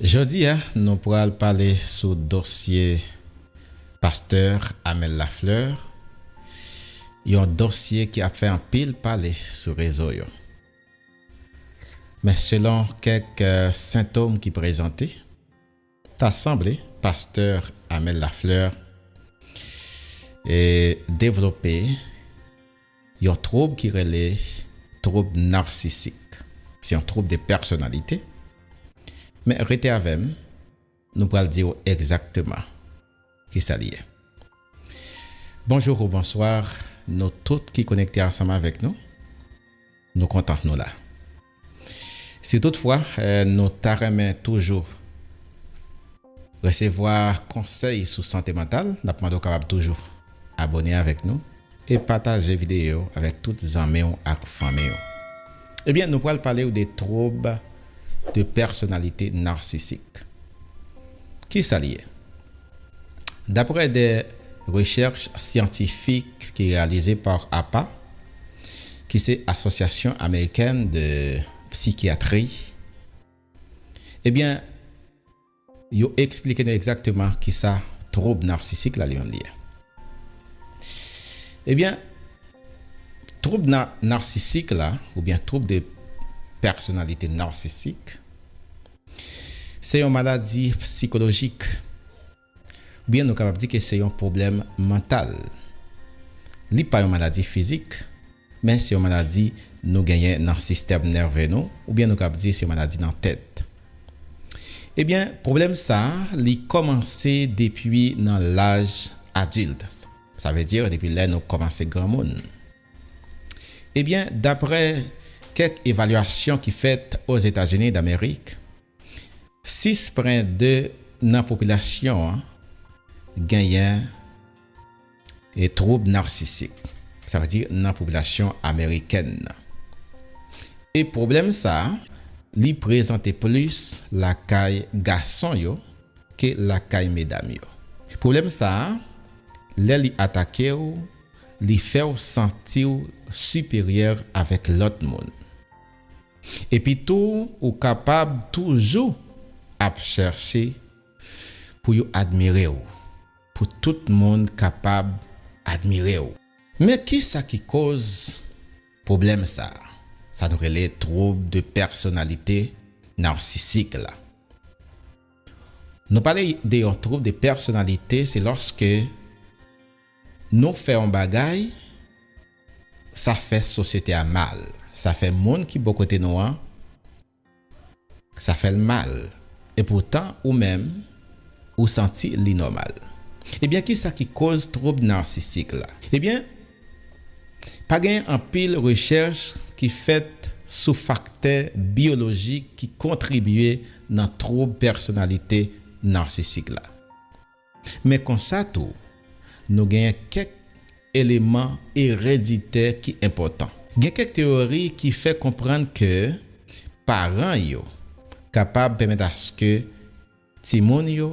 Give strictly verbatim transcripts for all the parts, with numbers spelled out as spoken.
Jodi a, nou pral pale sou dosye Pastè Amel Lafleur, yon dosye ki ap fè anpil pale sou rezo yo. Men selon kèk, eh, sentòm ki prezante, ta sanble Pastè Amel Lafleur, eh, devlope yon twoub ki rele twoub narsisik. Se yon twoub de pèsonalite. Men rete avè m, nou pral di w egzakteman kisa li ye. Bonjou ou bonswa, nou tout ki konekte ansanm avèk nou. Nou kontan nou la. Si toutfwa, eh, nou ta renmen toujou resevwa konsèy sou sante mantal, n ap mande w kapab toujou abòne avèk nou e pataje videyo avèk tout zanmi w ak fanmi w. Ebyen, nou pral pale w de twoub de pèsonalite narsisik. Kisa li ye? Daprè de rechèch syantifik ki reyalize pa apa, ki se Asosyasyon Amerikèn de Sikyatri, ebyen, yo eksplike nou egzakteman kisa twoub narsisik la li menm li ye. Ebyen, twoub na-, narsisik la, oubyen twoub de pèsonalite narsisik, se yon maladi sikolojik. Oubyen nou kapab di ke se yon pwoblèm mantal. Li pa yon maladi fizik, men se yon maladi nou genyen nan sistèm nève nou, oubyen nou kapab di se yon maladi nan tèt. Ebyen, pwoblèm sa a, li kòmanse depi nan laj adilt. Sa vle di depi lè nou kòmanse granmoun. Ebyen, daprè kèk evalyasyon ki fèt Ozetazini Damerik, sis pwen de nan popilasyon an genyen e twoub narsisik. Sa vle di nan popilasyon amerikèn nan. E pwoblèm sa a, li prezante plis lakay gason yo ke lakay medam yo. Pwoblèm sa a, lè li atake w, li fè w santi w siperyè avèk lòt moun. Epi tou, ou kapab toujou ap chèche pou yo admire w, pou tout moun kapab admire w. Men kisa ki koz pwoblèm sa a? Sa nou rele twoub de pèsonalite narsisik la. Nou pale de yon twoub de pèsonalite, se lòske nou fè yon bagay, sa fè sosyete a mal. Sa fè moun ki bò kote nou an, sa fè l mal. Epoutan, ou menm, ou santi li nòmal. Ebyen, kisa ki koz twoub narsisik la? Ebyen, pa gen anpil rechèch ki fèt sou faktè byolojik ki kontribye nan twoub pèsonalite narsisik la. Men konsa tou, nou genyen kèk eleman ereditè ki enpòtan. Gen kèk teyori ki fè konprann ke paran yo kapab pèmèt aske timoun yo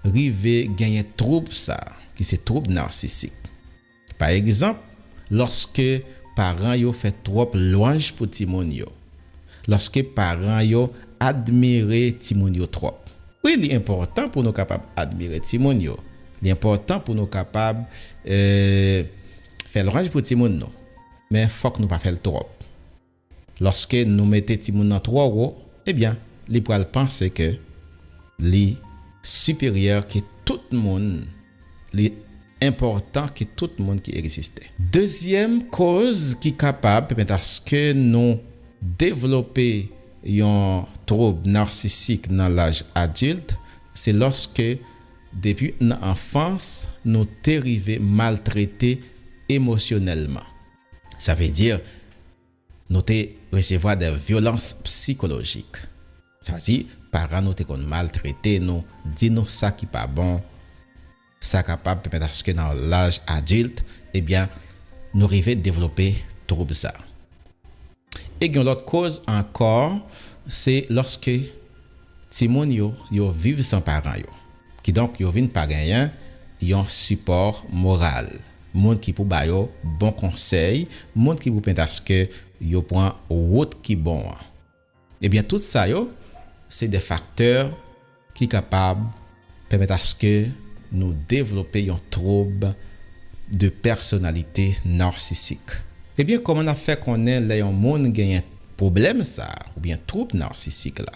rive genyen twoub sa, ki se twoub narsisik. Pa egzanp, lòske paran yo fè twòp lwanj pou timoun yo, lòske paran yo admire timoun yo twòp. Wi, li enpòtan pou nou kapab admire timoun yo. Li enpòtan pou nou kapab, eh, fè lwanj pou timoun nou. Men fòk nou pa fè l twòp. Lòske nou mete timoun nan twò wo, ebyen, li pral panse ke li siperyè ke tout moun, li enpòtan ke tout moun ki egziste. Dezyèm koz ki kapab pèmèt aske nou devlope yon twoub narsisik nan laj adilt, se lòske depi nan anfans nou te rive maltrete emosyonèlman. Sa vle di, nou te resevwa de vyolans sikolojik. Sa vle di, paran nou te konn maltrete nou, di nou sa ki pa bon. Sa kapab pèmèt aske nan laj adilt, ebyen, nou rive devlope twoub sa. E gen yon lòt koz ankò, se lòske timoun yo, yo viv san paran yo. Kidonk, yo vin pa genyen yon sipò moral. Moun ki pou ba yo bon konsèy, moun ki pou pèmèt aske yo pran wout ki bon an. Ebyen, tout sa yo, se de faktè ki kapab pèmèt aske nou devlope yon twoub de pèsonalite narsisik. Ebyen, kòman n ap fè konnen lè yon moun genyen pwoblèm sa a, oubyen twoub narsisik la?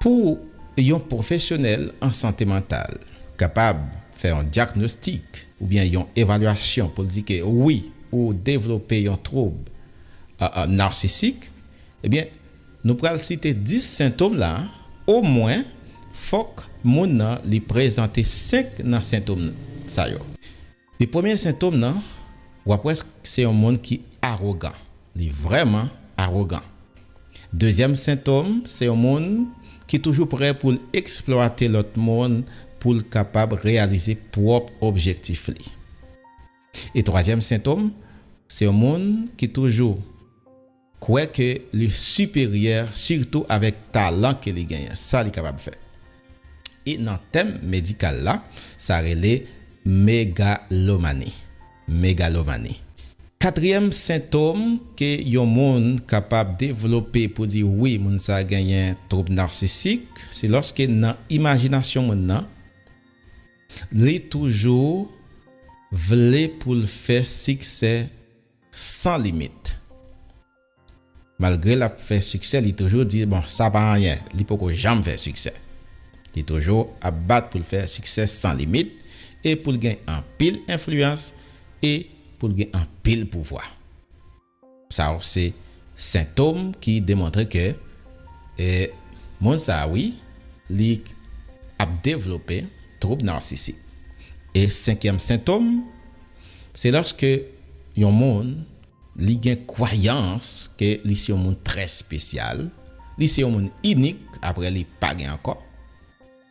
Pou yon pwofesyonèl an sante mantal kapab fè yon dyagnostik oubyen yon evalyasyon pou l di ke wi, ou devlope yon twoub, a, a, narsisik, ebyen, nou pral site dis sentòm la, omwen, fòk moun nan li prezante senk nan sentòm sa yo. Li premye sentòm nan, w ap wè se yon moun ki awogan. Li vrèman awogan. Dezyèm sentòm, se yon moun ki toujou prè pou l eksplwate lòt moun pou l kapab reyalize pwòp objektif li. E twazyèm sentòm, se yon moun ki toujou kwè ke li siperyè, sitou avèk talan ke li genyen, sa li kapab fè. E nan tèm medikal la, sa rele megalomani. Megalomani. Katriyèm sentòm ke yon moun kapab devlope pou di wi, moun sa genyen twoub narsisik, se lòske nan imajinasyon moun nan, li toujou vle pou l fè siksè san limit. Malgre l ap fè siksè, li toujou di, bon, sa pa anyen, li poko janm fè siksè. Li toujou ap bat pou l fè siksè san limit e pou l gen anpil enfliyans e pou l gen anpil pouvwa. Sa yo se sentòm ki demontre ke, e, moun sa a, wi, li ap devlope twoub narsisik. E senkyèm sentòm, se lòske yon moun, li gen kwayans ke li se yon moun trè espesyal, li se yon moun inik, apre li pa gen ankò.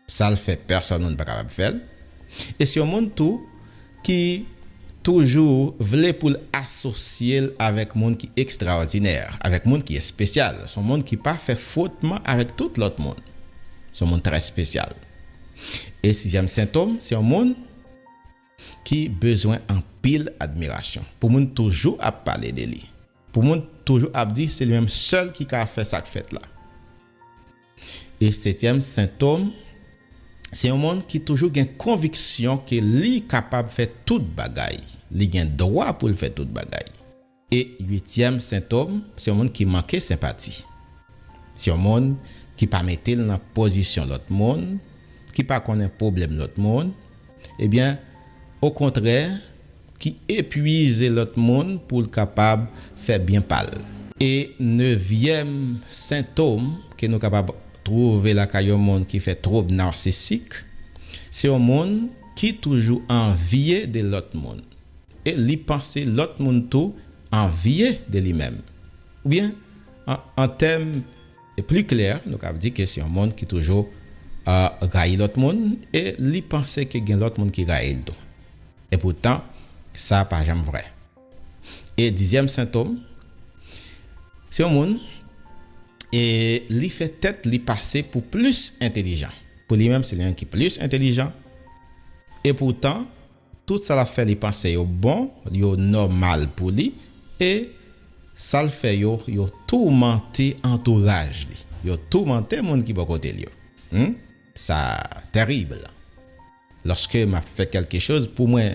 Sa l fè, pèsòn moun pa kapab fè l. E se yon moun tou ki toujou vle pou l asosye l avèk moun ki ekstraòdinè, avèk moun ki espesyal. Se yon moun ki pa fè fwotman avèk tout lòt moun. Se yon moun trè espesyal. E sizyèm sentòm, se yon moun ki bezwen anpil admirasyon. Pou moun toujou ap pale de li. Pou moun toujou ap di se li menm sèl ki ka fè sa k fèt la. E setyèm sentòm, se yon moun ki toujou gen konviksyon ke li kapab fè tout bagay. Li gen dwa pou l fè tout bagay. E uityèm sentòm, se yon moun ki manke senpati. Se yon moun ki pa mete l nan pozisyon lòt moun, ki pa konnen pwoblèm lòt moun, ebyen, okontrè, ki epuize lòt moun pou l kapab fè byen pa l. E nevyèm sentòm ke nou kapab twouve lakay yon moun ki fè twoub narsisik, se yon moun ki toujou anvye de lòt moun. E li panse lòt moun tou anvye de li menm. Oubyen, an, an tèm pli klè, nou kab di ke se yon moun ki toujou, a, rayi lòt moun e li panse ke gen lòt moun ki rayi l tou. Epoutan, sa pa janm vrè. E dizyèm sentòm, se yon moun, e li fè tèt li pase pou plis entèlijan. Pou li menm, se li menm ki plis entèlijan. Epoutan, tout sa l ap fè, li panse yo bon, yo nòmal pou li, e sa l fè yo, yo toumante antouraj li. Yo toumante moun ki bò kote l yo. Hmm? Sa tèrib. Lòske m ap fè kèlkechoz, pou mwen,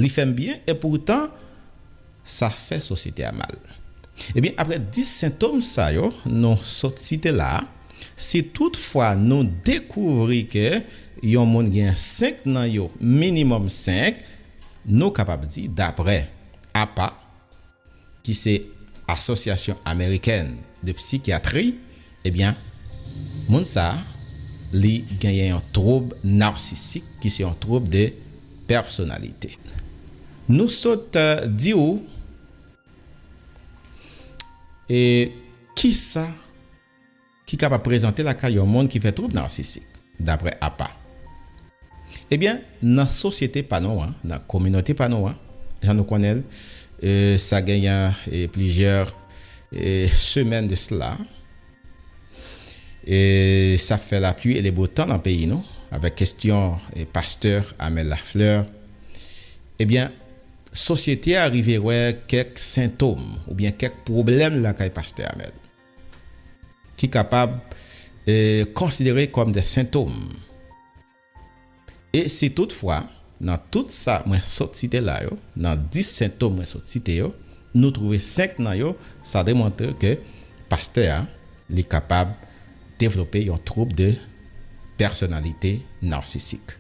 li fè m byen, epoutan, sa fè sosyete a mal. Ebyen, apre dis sentòm sa yo nou sot site la a, si toutfwa nou dekouvri ke yon moun gen senk nan yo, minimòm senk, nou kapab di, dapre apa, ki se Asosyasyon Amerikèn de Psikyatri, ebyen, moun sa a, li genyen yon twoub narsisik, ki se yon twoub de pèsonalite. Nou sot, eh, di w, e kisa ki kapab prezante lakay yon moun ki fè twoub narsisik, dapre apa. Ebyen, nan sosyete pa nou an, nan kominote pa nou an, jan nou konnen l, eh, sa genyen, eh, plizyè, eh, semèn de sela, eh, sa fè lapli e le bo tan nan peyi nou, avèk kestyon, eh, pastè Amel Lafleur. Ebyen, sosyete a rive wè kèk sentòm oubyen kèk pwoblèm lakay pastè Amel ki kapab, e, konsidere kòm de sentòm. E si toutfwa, nan tout sa mwen sot site la yo, nan dis sentòm mwen sot site yo, nou twouve senk nan yo, sa demontre ke pastè a, li kapab devlope yon twoub de pèsonalite narsisik.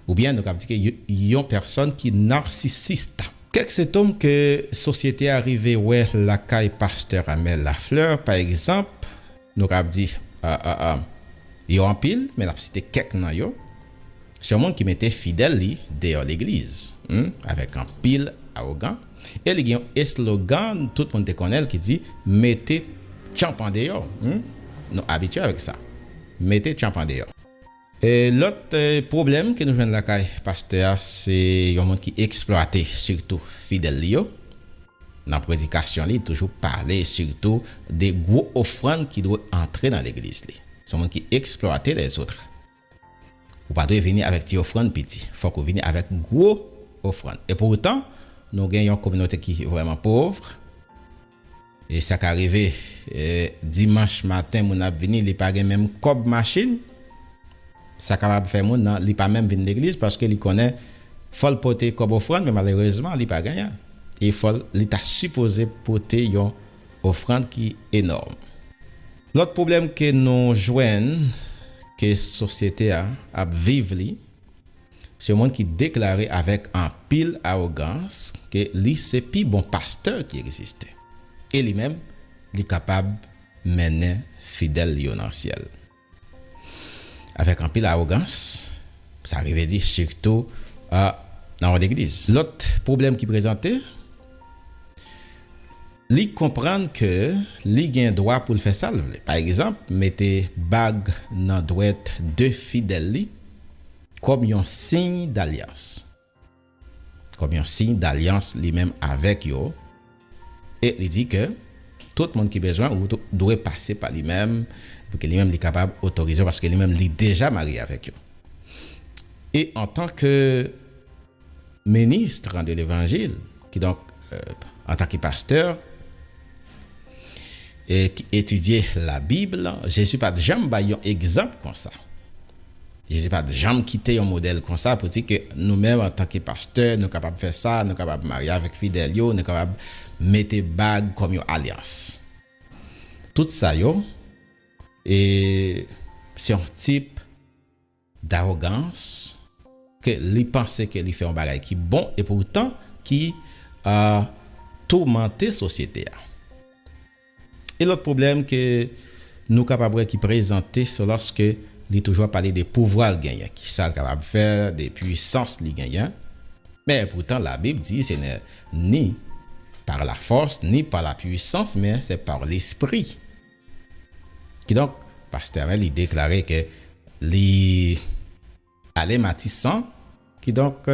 Oubyen nou kab di ke y-, yon pèsòn ki narsisis. Kèk sentòm ke sosyete a rive wè lakay pastè Amel Lafleur, pa egzanp, nou kab di, a, a, a, yo anpil, men n ap site kèk nan yo. Se yon moun ki mete fidèl li deyò legliz, hmm, avèk anpil awogan. E li gen yon eslogan, tout moun te konnen l, ki di, "Mete tchanpan deyò." Hmm? Nou abitye avèk sa. "Mete tchanpan deyò." E lòt, e, pwoblèm ke nou jwenn lakay pastè a, se yon moun ki eksplwate sitou fidèl li yo. Nan predikasyon li, toujou pale sitou de gwo ofrann ki dwe antre nan legliz li. Se yon moun ki eksplwate lèzòt. Ou pa dwe vini avèk ti ofrann piti. Fòk ou vini avèk gwo ofrann. E poutan, nou gen yon kominote ki vrèman pòv. E sa ka rive, e, dimanch maten, moun ap vini, li pa gen menm kòb machin. Sa kapab fè moun nan, li pa menm vin legliz paske li konnen fò l pote kòb ofrann, men malerezman, li pa genyen. E fò l, li ta sipoze pote yon ofrann ki enòm. Lòt pwoblèm ke nou jwenn ke sosyete a ap viv li, se yon moun ki deklare avèk anpil awogans ke li se pi bon pastè ki egziste. E li menm, li kapab mennen fidèl li yo nan syèl. Avèk anpil awogans, sa rive di sitou, a, nan yon legliz. Lòt pwoblèm ki prezante, li konprann ke li gen dwa pou l fè sa l vle. Pa egzanp, mete bag nan dwèt de fidèl li kòm yon siy dalyans. Kòm yon siy dalyans li menm avèk yo. E li di ke tout moun ki bezwen ou tou dwe pase pa li menm, pou ke li menm li kapab otorize, paske li menm li deja marye avèk yo. E antanke ministre de l'évangile, kidonk, euh, antanke pastè, e ki etidye Labib, Jezi pa t janm bay yon egzanp konsa. Jezi pa t janm kite yon modèl konsa pou di ke nou menm, antanke pastè, nou kapab fè sa, nou kapab marye avèk fidèl yo, nou kapab mete bag kòm yon alyans. Tout sa yo, e, se yon tip dawogans ke li panse ke li fè yon bagay ki bon e poutan ki, a, toumante sosyete a. E lòt pwoblèm ke nou kapab wè ki prezante, se lòske li toujou ap pale de pouvwa l genyen, kisa l kapab fè, de pwisans li genyen. Men poutan, Labib di, se ni par la force, ni par la puissance, men se par Lespri. Kidonk, pastè a, li deklare ke li ale Matisan, kidonk,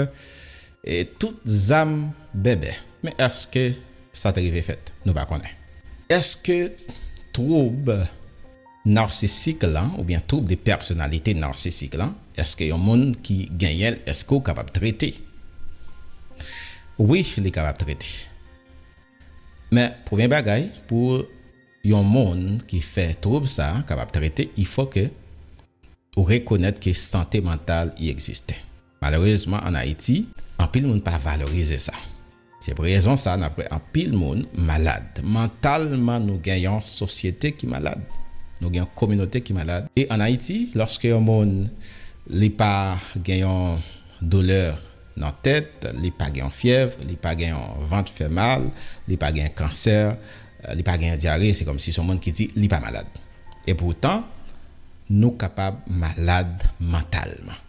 e tout zam bèbè. Men èske sa te rive fèt? Nou pa konnen. Èske twoub narsisik lan, oubyen twoub de pèsonalite narsisik lan, èske yon moun ki genyen l, èske w kapab trete? Wi, li kapab trete. Men, premye bagay, pou yon moun ki fè twoub sa a kapab trete, il fo ke ou rekonèt ke sante mantal i egziste. Malerezman, ann Ayiti, anpil moun pa valorize sa. Se pou rezon sa a, n ap wè anpil moun malad. Mantalman, nou gen yon sosyete ki malad. Nou gen yon kominote ki malad. E ann Ayiti, lòske yon moun, li pa gen yon doulè nan tèt, li pa gen yon fyèv, li pa gen yon vant fè mal, li pa gen kansè, li pa gen dyare, se kòmsi se yon moun ki di li pa malad. E poutan, nou kapab malad mantalman.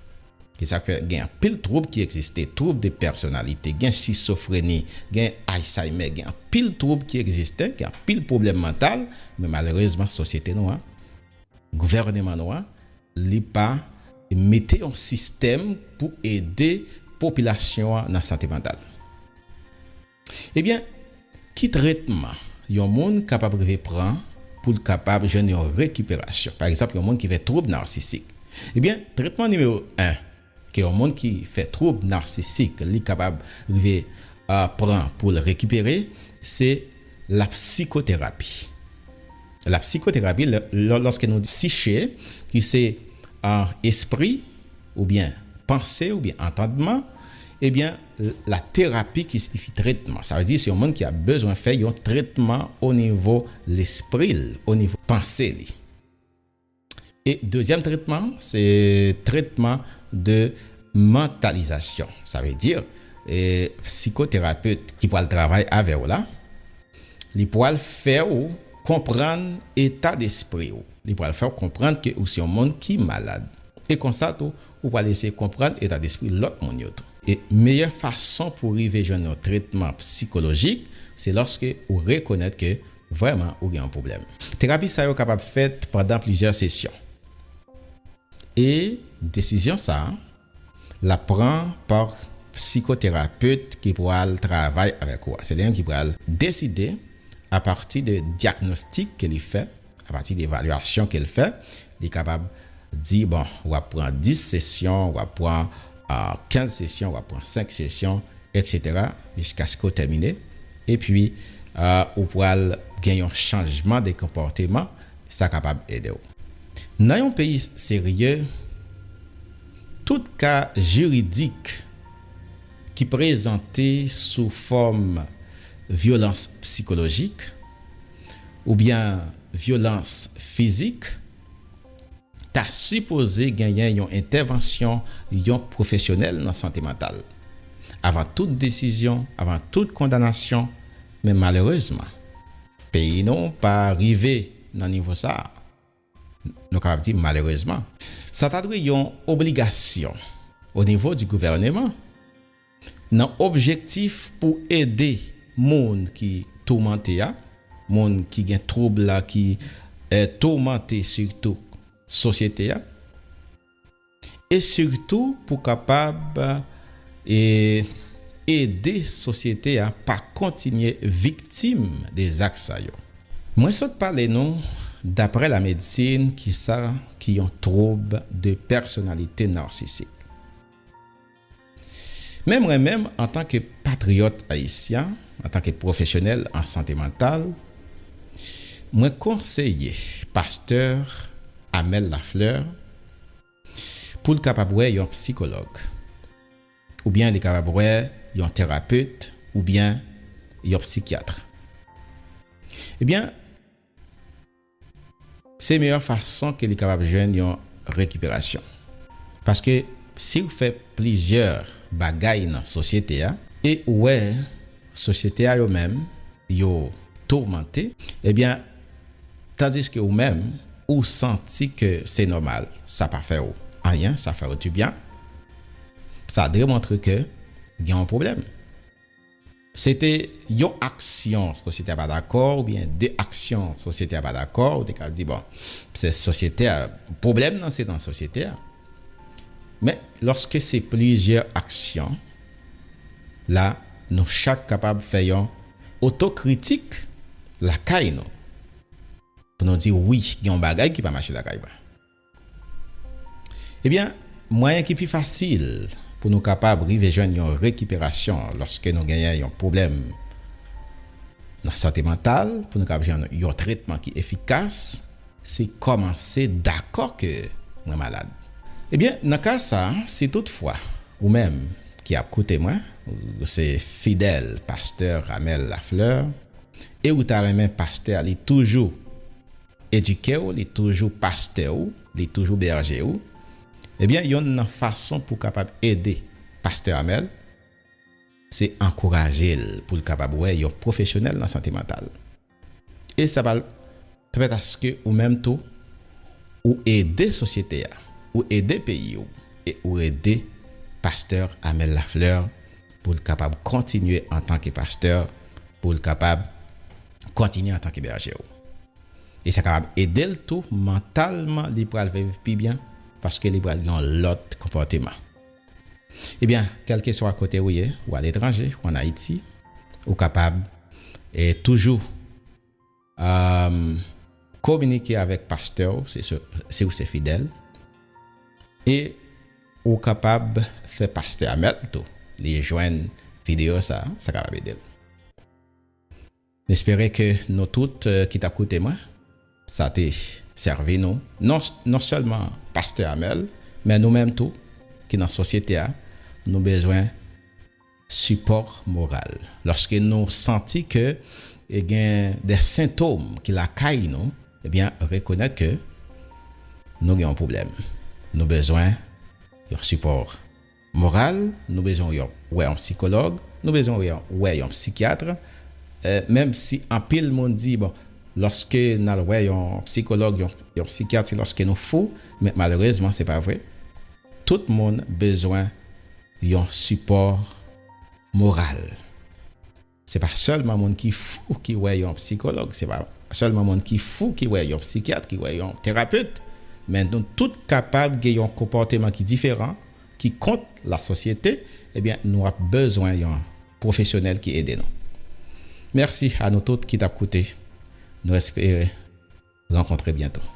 Se sa k fè gen anpil twoub ki egziste, twoub de pèsonalite, gen sizofreni, gen Alzheimer, gen anpil twoub ki egziste, gen anpil pwoblèm mantal, men malerezman, sosyete nou an, gouvèneman nou an, li pa mete yon sistèm pou ede popilasyon an nan sante mantal. Ebyen, ki tretman yon moun kapab rive pran pou l kapab jwenn yon rekiperasyon? Pa egzanp, yon moun ki fè twoub narsisik. Ebyen, tretman nimewo en ke yon moun ki fè twoub narsisik li kapab rive, a, pran pou l rekipere, se lapsikoterapi. La psychothérapie, lè, lè, lòske nou di psyché, ki se, ah, espri, oubyen panse, oubyen antandman, ebyen, la thérapie ki siyifi tretman. Sa vle di se yon moun ki ap bezwen fè yon tretman o nivo lespri l, o nivo panse li. E dezyèm tretman, se tretman de mantalizasyon. Sa vle di, e, psikoterapet ki pral travay avè w la, li pral fè w konprann eta despri w. Li pral fè w konprann ke ou se yon moun ki malad. E konsa tou, ou pral eseye konprann eta despri lòt moun yo tou. E meyè fason pou rive jwenn yon tretman sikolojik, se lòske ou rekonèt ke vrèman ou gen yon pwoblèm. Terapi sa yo kapab fèt pandan plizyè sesyon. E desizyon sa a, l ap pran pa psikoterapet ki pral travay avèk ou a. Se li menm ki pral deside apati de dyagnostik ke li fè, apati de evalyasyon ke l fè, li kapab di, bon, w ap pran dis sesyon, w ap pran, ah, kenz sesyon, w ap pran senk sesyon, etsetera, jiskaske w tèmine. Epi, ah, ou pral gen yon chanjman de konpòteman, sa kapab ede w. Nan yon peyi serye, tout ka jiridik ki prezante sou fòm vyolans sikolojik oubyen vyolans fizik ta sipoze genyen yon entèvansyon yon pwofesyonèl nan sante mantal avan tout desizyon, avan tout kondanasyon. Men malerezman, peyi nou pa rive nan nivo sa a. Nou kapab di malerezman. Sa ta dwe yon obligasyon o nivo di gouvèneman nan objektif pou ede moun ki toumante a, moun ki gen twoub la ki, eh, toumante sitou sosyete a, e sitou pou kapab, e, ede sosyete a pa kontinye viktim de zak sa yo. Mwen sot pale nou, daprè lamedsin, kisa ki yon twoub de pèsonalite narsisik. Men mwen menm, antanke patriyòt ayisyen, antanke pwofesyonèl an sante mantal, mwen konseye pastè Amel Lafleur pou l kapab wè yon sikològ, oubyen li kapab wè yon terapet, oubyen yon sikyat. Ebyen, se meyè fason ke li kapab jwenn yon rekiperasyon. Paske si w fè plizyè bagay nan sosyete a, e ou wè sosyete a yo menm, yo toumante, ebyen, tandiske ou menm, ou santi ke se nòmal, sa pa fè w anyen, sa fè w dibyen, sa demontre ke gen yon pwoblèm. Se te yon aksyon sosyete a pa dakò, oubyen de aksyon sosyete a pa dakò, ou te ka di, bon, se sosyete a, pwoblèm nan se nan sosyete a. Men, lòske se plizyè aksyon, la, nou chak kapab fè yon otokritik lakay nou. Pou nou di, wi, gen yon bagay ki pa mache lakay mwen. Ebyen, mwayen ki pi fasil pou nou kapab rive jwenn yon rekiperasyon lòske nou genyen yon pwoblèm nan sante mantal, pou nou kapab jwenn yon tretman ki efikas, se kòmanse dakò ke mwen malad. Ebyen, nan ka sa, si toutfwa ou menm ki ap koute mwen, ou se fidèl pastè Amel Lafleur, e ou ta renmen pastè a li toujou edike w, li toujou pastè w, li toujou bèje w, ebyen, yonn nan fason pou w kapab ede pastè Amel, se ankouraje l pou l kapab wè yon pwofesyonèl nan sante mantal. E sa pral pèmèt aske ou menm tou, ou ede sosyete a, ou ede peyi w, e ou ede pastè Amel Lafleur pou l kapab kontinye antanke pastè, pou l kapab kontinye antanke bèje w. E sa kapab ede l tou mantalman, li pral viv pi byen, paske li pral gen yon lòt konpòteman. Ebyen, kèlkeswa kote ou ye, ou aletranje, ou ann Ayiti, ou kapab, e, toujou, um, kominike avèk pastè w, si, si, si w se fidèl, e ou kapab fè pastè Amel tou, li jwenn videyo sa, sa kapab ede l. M espere ke nou tout, eh, ki t ap koute mwen, sa te sèvi nou. Non, non sèlman pastè Amèl, men nou menm tou, ki nan sosyete a, nou bezwen sipò moral. Lòske nou santi ke e gen de sentòm ki lakay nou, ebyen, rekonèt ke nou gen yon pwoblèm. Nou bezwen yon sipò moral, nou bezwen yon, wè yon sikològ, nou bezwen wè yon, wè yon sikyat. Eh, menm si anpil moun di, bon, lòske n al wè yon sikològ, yon, yon sikyat, se lòske nou fou, men malerezman, se pa vre. Tout moun bezwen yon sipò moral. Se pa sèlman moun ki fou ki wè yon sikològ, se pa sèlman moun ki fou ki wè yon sikyat, ki wè yon terapet, men nou tout kapab gen yon konpòteman ki diferan, ki kont lasosyete, ebyen, nou ap bezwen yon pwofesyonèl ki ede nou. Mèsi a nou tout ki t ap koute. Nou espere rankontre byento.